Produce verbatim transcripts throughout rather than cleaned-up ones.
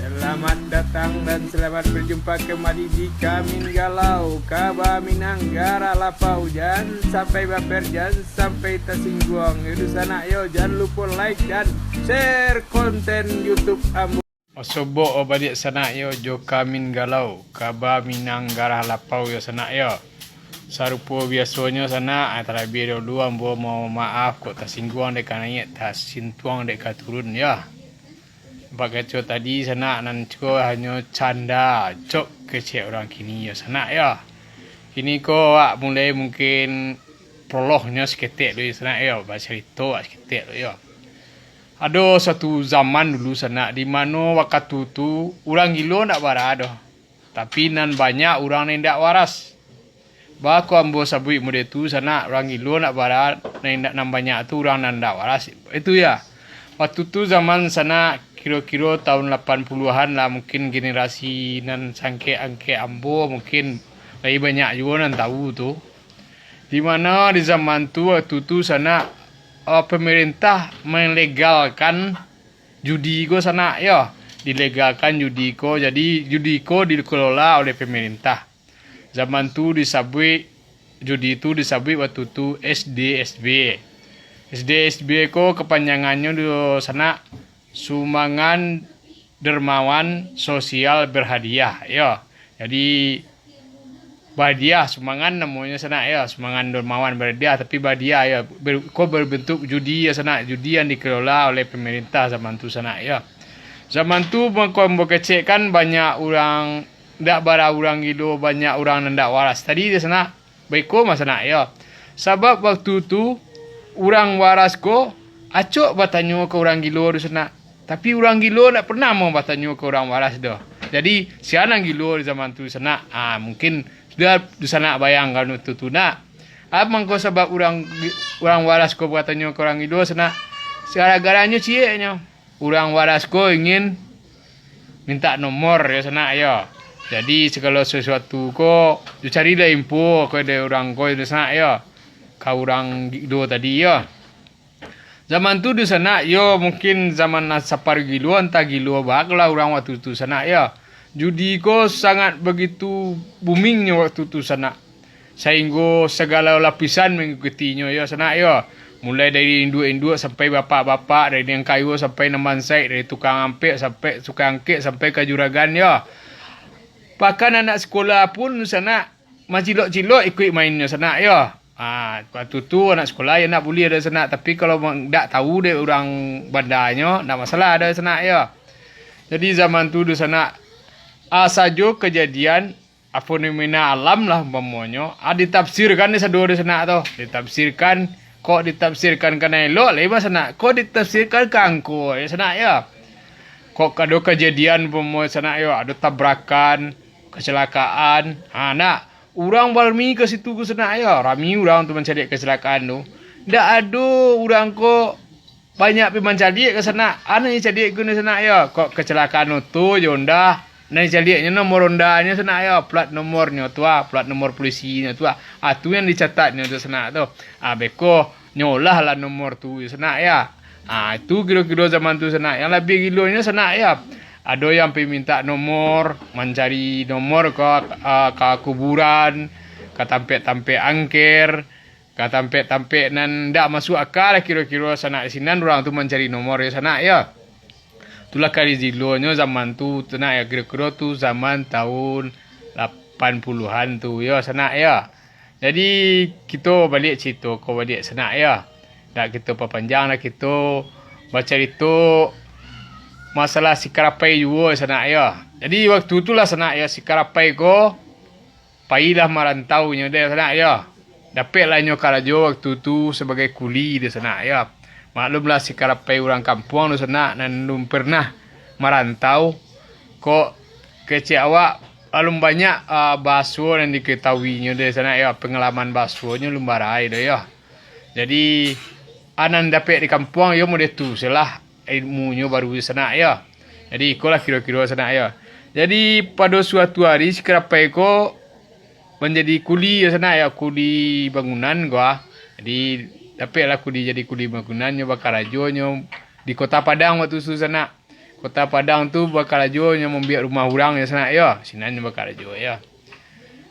Selamat datang dan selamat berjumpa kembali di Kamin Galau, Kaba Minang Garah Lapau. Jan sampai baper, jan sampai tasingguang. Yo dunsanak yo, jan lupo like dan share konten YouTube ambo. Osobok baliak sanak yo, jo Kamin Galau, Kaba Minang Garah Lapau yo sanak yo. Sarupo biasonyo sanak, ah, talabiah dahulu ambo mohon maaf kok tasingguang dek ka naiak, tasintuang dek ka turun yo. Bak kaco tadi sanak, nan ko hanyo canda, cok kecek urang kini yo sanak yo. Kini ko awak mulai mungkin prolognyo saketek dulu yo sanak yo, bacarito awak saketek dulu yo. Ado satu zaman dulu sanak, di mano wakatu tu urang gilo ndak bara doh, tapi nan banyak urang nan indak waras. Baa kok ambo sabuik mode tu sanak, urang gilo ndak bara, nan indak, nan banyak tu urang nan ndak waras. Itu yo. Waktu tu zaman sanak kiro-kiro tahun lapan puluahan lah, mungkin generasi nan saangkek-angkek ambo mungkin lai banyak juo nan tahu tu. Di mano di zaman tu, waktu tu sanak, eh, pemerintah melegalkan judi ko sanak yo. Dilegalkan judi ko, jadi judi ko dikelola oleh pemerintah. Zaman tu disabuik, judi tu disabuik waktu tu S D S B. S D S B ko kapanjangannyo di sanak, Sumbangan Dermawan Sosial Berhadiah yo. Jadi, bahadiah, sumbangan namonyo sanak yo, sumbangan dermawan berhadiah, tapi bahadiah yo, ber-, ko berbentuk judi yo sanak, judi yang dikelola oleh pemerintah zaman tu sanak yo. Zaman tu mangko ambo kecek kan banyak urang, ndak bara urang gilo, banyak urang nan ndak waras tadi tu sanak. Baiko mah sanak yo. Sabab waktu tu urang waras ko acok batanyo ka urang gilo tu sanak. Tapi urang gilo ndak pernah mau batanyo ka urang waras doh. Jadi, sia nan gilo di zaman tu sanak? Ah, mungkin sudah dunsanak bayangkan waktu tu nak. Apo mangko sabab urang, urang waras ko batanyo ka urang gilo sanak? Gara-garanyo cieknyo. Urang waras ko ingin mintak nomor yo sanak yo. Jadi, sagalo sasuatu ko, yo carilah info ko dari urang ko yo sanak yo. Ka urang gilo tadi yo. Zaman tu dunsanak yo, mungkin zaman nan saparo gilo, antah gilo baa lah urang waktu tu sanak yo. Judi ko sangat bagitu boomingnyo waktu tu sanak. Sainggo sagalo lapisan mangikutinyo yo sanak yo. Mulai dari induak-induak sampai bapak-bapak, dari nan kayo sampai nan bansaik, dari tukang ampek sampai tukang angkek sampai ka juragan yo. Bahkan anak sikolah pun sanak macilok-cilok ikuik mainnyo sanak yo. Ah, waktu tu anak sikolah yo ndak buliah doh sanak, tapi kalau mang-, ndak tahu dek urang bandanyo, ndak masalah doh sanak yo. Jadi zaman tu dunsanak, ah, sajo kajadian fenomena alam lah umpamonyo, ah, ditafsirkan dek sado dek sanak tu. Ditafsirkan, kok ditafsirkan ka nan elok lai mah sanak, kok ditafsirkan ka angko yo sanak yo. Kok ado kajadian umpamo sanak yo, ado tabrakan, kecelakaan, ha, nak, urang barami ka situ ko sanak yo, rami urang tu mancaliak kecelakaan tu. Ndak ado urang ko banyak pai mancaliak ka sanak, a nan dicaliak ko sanak yo, kok kecelakaan oto jo Honda, nan dicaliaknyo nomor Hondanyo sanak yo, plat nomornyo tu ah, plat nomor polisinyo tu ah, ah, tu yang dicatatnyo tu sanak tu. Ah, beko nyolah lah nomor tu sanak yo. Ah, itu kiro-kiro zaman tu sanak. Yang labiah gilonyo sanak yo, ado yang pai mintak nomor, mancari nomor ka, ah, ka kuburan, ka tampek-tampek angker, ka tampek-tampek nan ndak masuak aka lah kiro-kiro sanak. Sinan urang tu mancari nomor yo sanak yo. Itulah kari gilonyo zaman tu, tu nak yo, kiro-kiro tu zaman tahun lapan puluahan tu yo sanak yo. Jadi, kito baliak carito ko baliak sanak yo. Dak kito papanjang lah, kito bacarito masalah si Karapai juo sanak yo. Jadi, waktu tu lah sanak yo, si Karapai ko pailah marantau nyo deh sanak yo. Dapeklah nyo karajo waktu tu sabagai kuli deh sanak yo. Maklumlah si Karapai urang kampuang tu sanak, nan alun pernah marantau. Kok kecek awak alun banyak, ah, bahaso nan diketahuinyo deh sanak yo, pangalaman bahasonyo alun bara doh yo. Jadi, a nan dapek di kampuang yo model tu sajolah ilmunyo baru sanak yo. Jadi, ikolah kiro-kiro sanak yo. Jadi, pado suatu ari si Karapai ko manjadi kuli yo sanak yo, kuli bangunan ko ah. Jadi, dapeklah kuli jadi kuli bangunan, nyo bakarajonyo di Kota Padang waktu tu sanak. Kota Padang tu bakarajo nyo mambuek rumah urang yo sanak yo. Sinan nyo bakarajo yo.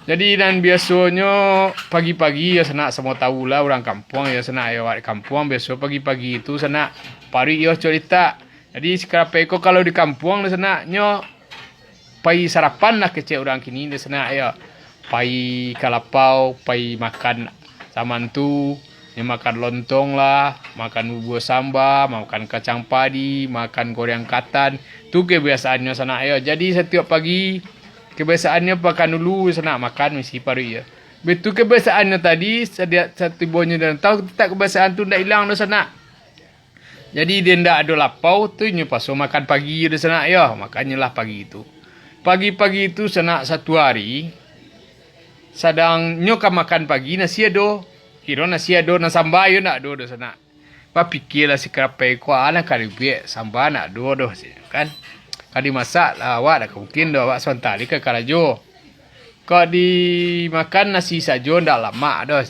Jadi nan biasonyo pagi-pagi yo sanak, samo tahu lah urang kampuang yo sanak yo. Awak di kampuang biaso pagi-pagi tu sanak paruik yo colitak. Jadi si Karapai ko kalau di kampuang tu sanak nyo pai sarapan lah kecek urang kini tu sanak yo. Pai ka lapau, pai makan samantu, nyo makan lontong lah, makan bubua samba, makan kacang padi, makan goreng katan. Tu kebiasaannyo sanak yo. Jadi satiok pagi kebiasaannyo makan dulu sanak, makan misi paruik yo. Bitu kebiasaannyo tadi, sadiak satibonyo di rantau, tetap kebiasaan tu ndak ilang doh sanak. Jadi, dia ndak ado lapau tu, inyo paso makan pagi tu sanak yo. Makannyo lah pagi tu. Pagi-pagi tu sanak satu hari, sadang nyo ka makan pagi, nasi ado. Kiro nasi ado, nan samba yo ndak ado doh sanak. Bapikialah si Karapai ko, "Alah ka dibuek samba ndak ado doh," kan. "Ka dimasak lah awak, dak mungkin doh awak sabanta lai ka karajo." Kok dimakan nasi sajo ndak lamak doh.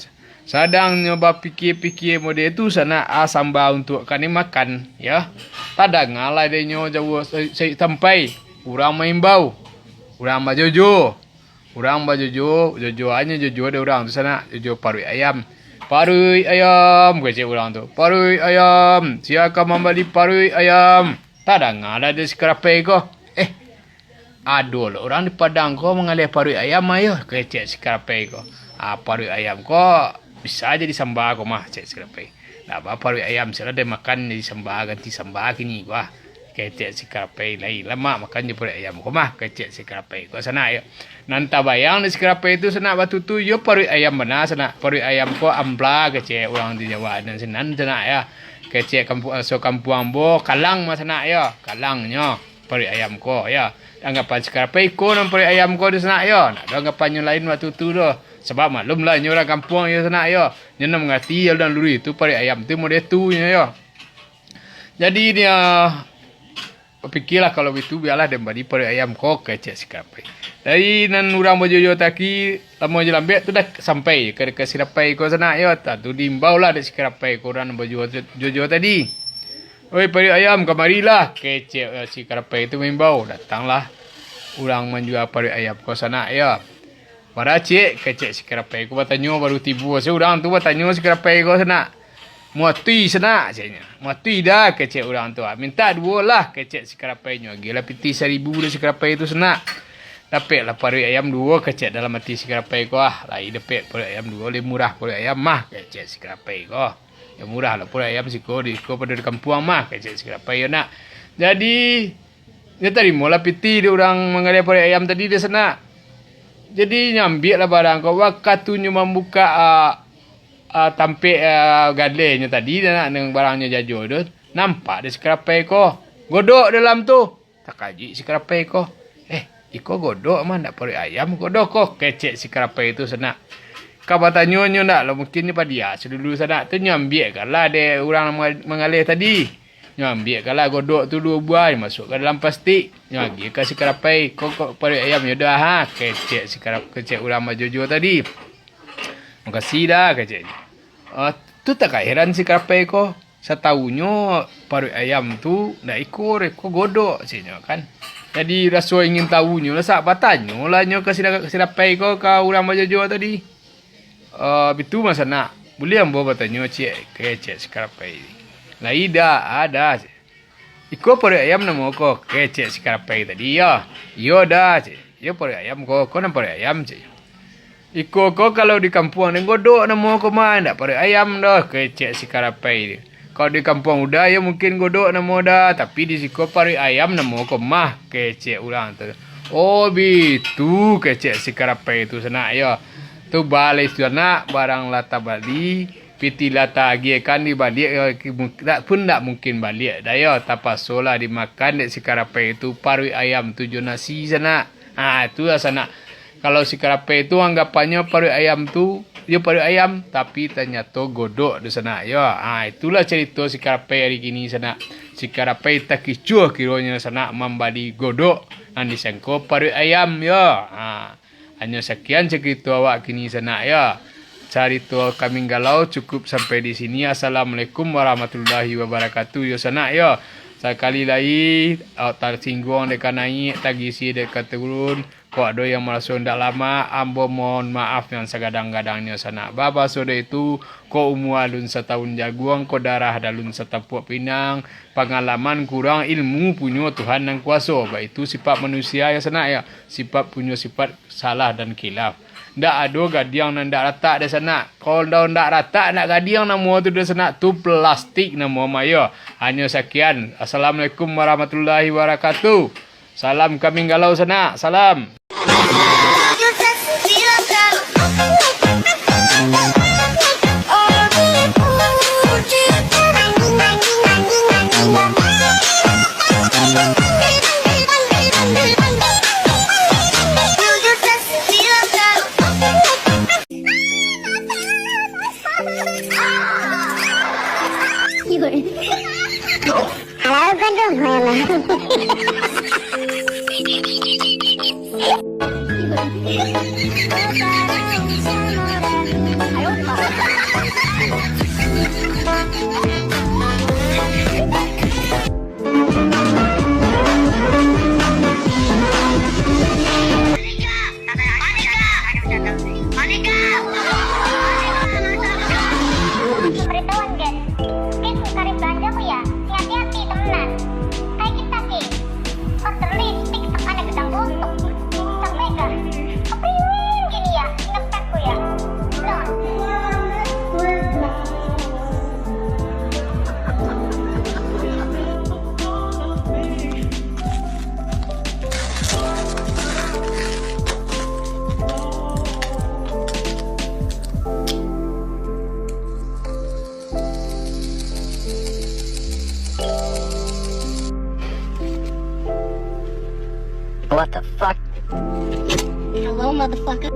Sadang nyo bapikia-pikia mode tu sanak, ah, samba untuak kami makan, yo. Tadanga lah dek nyo jauah sa-, sa-, sampai urang maimbau. Urang bajojo. Urang bajojo, jojoannyo jojo dek urang tu sanak, jojo paruik ayam. "Paruik ayam," kecek urang tu. "Paruik ayam, siapa mambali paruik ayam?" Tadanga lah dek si Karapai ko. Eh, "Ado lo urang di Padang ko mangaleh paruik ayam, ayo," kecek si Karapai ko. "Ah, paruik ayam ko bisa jadi samba ko mah," cek si Karapai. "Ndak ba paruik ayam, sudah dek makan jadi samba, ganti samba kini ko ah," kecek si Karapai. "Lai lamak makan jo paruik ayam ko mah," kecek si Karapai ko sanak yo. Nan tabayang dek si Karapai tu sanak batutu, yo paruik ayam bana sanak. "Paruik ayam ko ambla," kecek urang di Jawa nan sinan sanak yo. Kecek kampu-, so kampuang ambo, kalang mah sanak yo. Kalangnyo paruik ayam ko, yo. Anggapan si Karapai iko nan paruik ayam ko tu sanak, yo. Ndak ado anggapannyo lain waktu tu doh. Sabab maklum lah, inyo urang kampuang, yo, sanak, yo. Inyo nan mangarati, yo, nan luruih tu paruik ayam tu model tu, inyo, yo. Jadi, dia bapikialah, "Kalau bitu, bialah den bali paruik ayam ko," kecek si Karapai. Dari nan urang bajojo tadi, lamo jo lambek tu dah sampai ka, ka si Karapai ko sanak, yo. Tantu diimbau lah dek si Karapai ko urang nan bajojo, jojo tadi. "Oi, paruik ayam, kamarilah," kecek, eh, si Karapai tu maimbau. Datanglah urang manjua paruik ayam ko sanak, yo. "Bara ciek?" kecek si Karapai ko batanyo, baru tibo se urang tu batanyo si Karapai ko sanak. "Muatui sanak," ceknyo. "Muatui dah," kecek urang tu. "Ah, mintak duo lah," kecek si Karapai nyo. Agiahlah pitih saribu dek si Karapai tu sanak. "Dapeklah paruik ayam duo," kecek dalam ati si Karapai ko. "Ah, lai dapek paruik ayam duo, lai murah paruik ayam mah," kecek si Karapai ko. "Yo murah lah paruik ayam siko, di siko pado di kampuang mah," kecek si Karapai yo nak. Jadi, nyo tarimolah pitih di urang manggaleh paruik ayam tadi di sanak. Jadi, nyo ambiaklah barang ko, wakatu nyo mambukak, ah, ah, tampek, ah, galehnyo tadi, nak, nan barangnyo jajo tu, nampak dek si Karapai ko, godok dalam tu. Takajuik si Karapai ko, "Eh, iko godok mah, ndak paruik ayam godok ko," kecek si Karapai tu sanak. Ka batanyo nyo ndak lo, mungkin nyo padiah sadulu sanak tu, nyo ambiakkanlah dek urang ma-, manggaleh tadi. Nyo ambiakkanlah godok tu duo buah, nyo masuakkan dalam plastik. Nyo agiah ka si Karapai, "Ko, ko paruik ayam nyo dah, ha," kecek si Karap-, kecek urang bajojo tadi. "Makasih dah," keceknyo. Ah, tu tak heran si Karapai ko. Satahunyo paruik ayam tu ndak iko, iko godok, ceknyo kan. Jadi raso ingin tahunyo lah, sak batanyolah nyo ka si Da-, si Karapai ko, ka urang bajojo tadi. "Ah, bitu mah sanak, buliah ambo batanyo ciek?" kecek si Karapai. "Lai dah, ado," cek. "Iko paruik ayam namo ko?" kecek si Karapai tadi, yo. "Iyo dah," cek. "Iyo paruik ayam ko, ko nan paruik ayam," cek. "Iko ko kalau di kampuang den godok namo ko mah, ndak paruik ayam doh," kecek si Karapai tu. "Kalau di kampuang uda, iyo mungkin godok namo dah, tapi di siko paruik ayam namo ko mah," kecek urang tu. "Oh, bitu," kecek si Karapai tu sanak, yo. Tu balai tu sanak, barang lah tabali, pitih lah taagiahkan, dibaliak, eh, ki-, mu-, dak pun dak mungkin baliak dah, yo. Tapasolah dimakan dek si Karapai tu paruik ayam tu jo nasi sanak. Ha, itulah sanak. Kalau si Karapai tu anggapannyo paruik ayam tu, yo paruik ayam, tapi tanyato godok tu sanak, yo. Ha, itulah carito si Karapai ari kini sanak. Si Karapai takicuah kironyo sanak mambali godok nan disangko paruik ayam, yo. Ha. Hanyo sakian carito awak kini sanak, yo. Carito Kaminggalau cukup sampai di sini. Assalamualaikum warahmatullahi wabarakatuh, yo sanak, yo. Sakali lai, awak tasingguang dek ka naiak, tagisi dek ka turun, kok ado yang maraso indak lamak, ambo mohon maaf yang sagadang-gadangnyo sanak. Babaso dek itu, kok umua alun satahun jaguang, kok darah alun satapuak pinang, pangalaman kurang, ilmu punyo Tuhan nan kuaso. Baitu sifat manusia yo sanak yo, sifat punyo sifat salah dan khilaf. Ndak ado gadiang nan ndak ratak dek sanak. Kalau ndak ratak, ndak gadiang namo tu dek sanak, tu plastik namo mah yo. Hanyo sakian. Assalamualaikum warahmatullahi wabarakatuh. Salam kambing galau sanak. Salam. Halo, kan tu, Mama. Pamberitahuan, guys. Guys, karik balanja ko ya, hati-hati temenan. Kayak kita ki, order lipstick, tekanan gedang gontok. Sampai kah? Kepingin gini ya, ingat aku ya. Nah. What the fuck? Hello, motherfucker.